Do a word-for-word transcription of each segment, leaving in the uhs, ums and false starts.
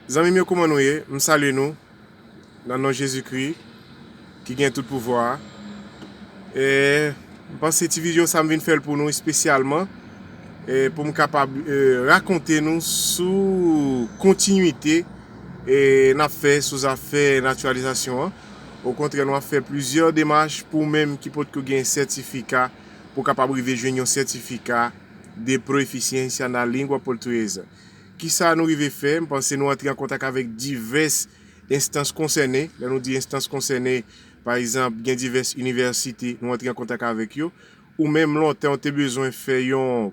Zanmi m yo, kòman nou ye? M salye nou nan non Jezikri ki gen tout pouvwa a. E, m panse ti videyo sa m vin fè l pou nou espesyalman, e, pou m kapab, e, rakonte nou sou kontinite, e, n ap fè sou zafè natiralizasyon an. Okontrè, nou ap fè plizyè demach pou ou menm ki potko gen sètifika, pou w kapab rive jwenn yon sètifika de proefisyensya na lingwa portuguesa. Kisa nou rive fè? M panse nou antre an kontak avèk divès enstans konsène. Lè nou di enstans konsène, pa egzanp, gen divès inivèsite, nou antre an kontak avèk yo. Ou menm lontan ou te bezwen fè yon,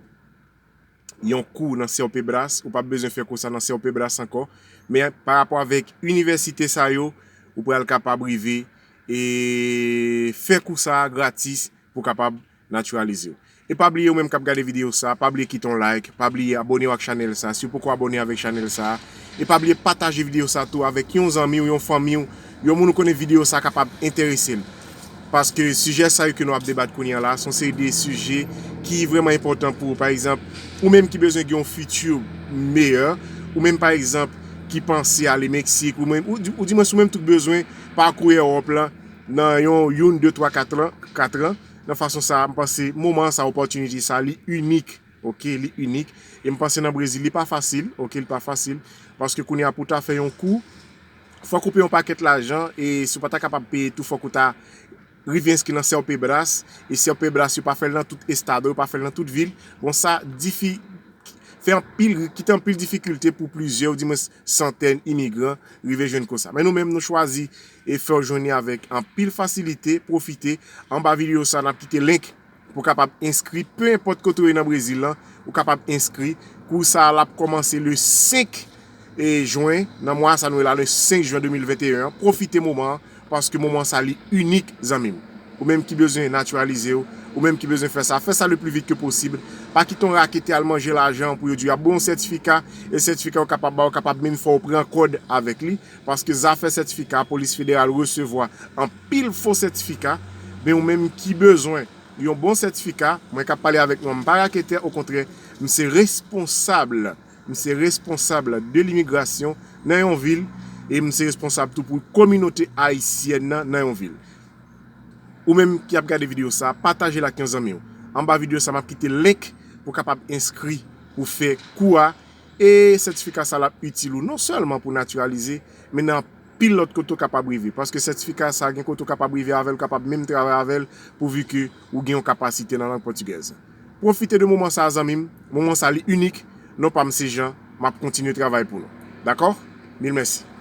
yon kou nan Serpebras, ou p ap bezwen fè kou sa nan Serpebras ankò. Men pa rapò avèk inivèsite sa yo, ou pral kapab rive e fè kou sa a gratis pou kapab natiralize w. E pa bliye ou menm k ap gade videyo sa, pa bliye kite yon like, pa bliye abòne w ak chanèl sa, si w poko abòne avèk chanèl sa, e pa bliye pataje videyo sa tou avèk yon zanmi w, yon fanmi w, yon moun ou konnen videyo sa kapab enterese l. Paske sijè sa yo ke nou ap debat kounye a la, se yon seri de sijè ki vrèman enpòtan pou ou. Pa egzanp, ou menm ki bezwen gen yon fiti meyè, ou menm pa egzanp ki panse ale Meksik, ou menm, ou, ou dimwens ou menm tou k bezwen pakou Ewòp lan nan yon, youn, de, twa, kat an, kat an, nan fason sa, m panse moman sa, opòtinite sa, li inik, oke, li inik. E m panse nan Brezil, li pa fasil, oke, li pa fasil. Paske kounye a pou w ta fè yon kou, fòk ou peye yon pakèt lajan, e si w pa ta kapab peye tou, fòk ou ta rive enskri nan Serpebras, e Serpebras yo pa fè l nan tout estado, yo pa fè l nan tout vil. Bon, sa difi, fè anpil, kite anpil difikilte pou plizyè, ou dimwens santèn imigran rive jwenn kou sa. Men nou menm, nou chwazi e fè w jwenn li avèk anpil fasilite. Pwofite, anba videyo sa, n ap kite link pou w kapab enskri, pe enpòt kote w ye nan Brezil lan, ou kapab enskri. Kou sa a, l ap kòmanse le senk e, jen, nan mwa sa nou ye la, le senk jen de mil venteyen an. Pwofite moman an, paske moman sa li inik, zanmi m. Ou menm ki bezwen natiralize w, ou menm ki bezwen fè sa, fè sa le pli vit ke posib. Pa kite yon rakete al manje lajan pou yo di y ap ba w yon sètifika, e sètifika yo kapab ba w, kapab menm fè w pran kòd avèk li, paske zafè sètifika, polis federal resevwa anpil fo sètifika, men ou menm ki bezwen yon bon sètifika, mwen k ap pale avèk nou an, m pa raketè, okontrè, m se responsab, m se responsab de limigrasyon nan yon vil, e m se responsab tou pou kominote ayisyèn nan nan yon vil. Ou menm ki ap gade videyo sa, pataje l ak yon zanmi w. Anba videyo sa, m ap kite link pou w kapab enskri pou fè kou a. E sètifika sa l ap itil ou non sèlman pou natiralize, men nan anpil lòt kote w kapab rive. Paske sètifika sa gen kote w kapab rive avè l, ou kapab menm travay avè l, pouvi ke ou gen yon kapasite nan lang pòtigèz. Pwofite de moman sa a, zanmi m. Moman sa a, li inik. Non pa m se Jean, m ap kontinye travay pou nou. Dakò? Mil mèsi.